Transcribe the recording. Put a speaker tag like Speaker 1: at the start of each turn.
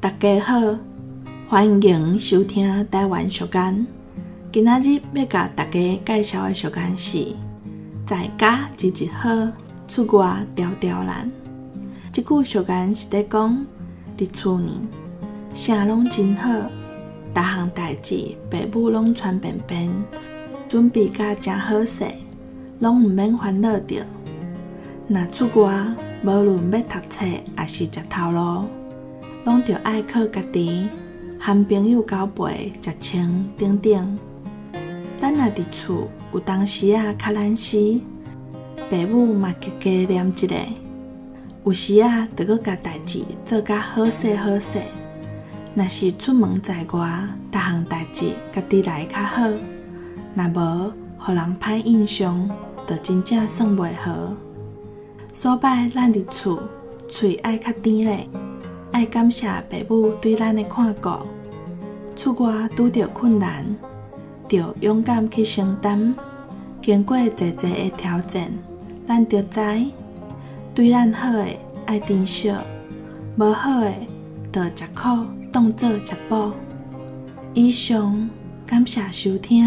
Speaker 1: 大家好，歡迎收聽台灣俗諳。今仔日欲共大家介紹的俗諳是“在家日日好，出外條條難”。這句俗諳是咧講，佇厝呢，啥攏真好，逐項代誌爸母攏傳便便，準備甲誠好勢，攏毋免煩惱著。若出外，無論欲讀冊抑是食頭路，攏著愛靠家己，和朋友交陪、食穿等等。咱若佇厝，有當時仔較懶死，爸母嘛加加念一下，有時仔就閣共代誌做甲好勢好勢。若是出門在外，逐項代誌家己來較好，若無，予人歹印象，就真正算袂好。所擺咱佇厝，喙愛較甜咧，愛感謝爸母對咱的看顧。出外拄著困難，著勇敢去承擔。經過濟濟的挑戰，咱就知對咱好的愛珍惜，無好的就食苦當做食補。以上，感謝收聽。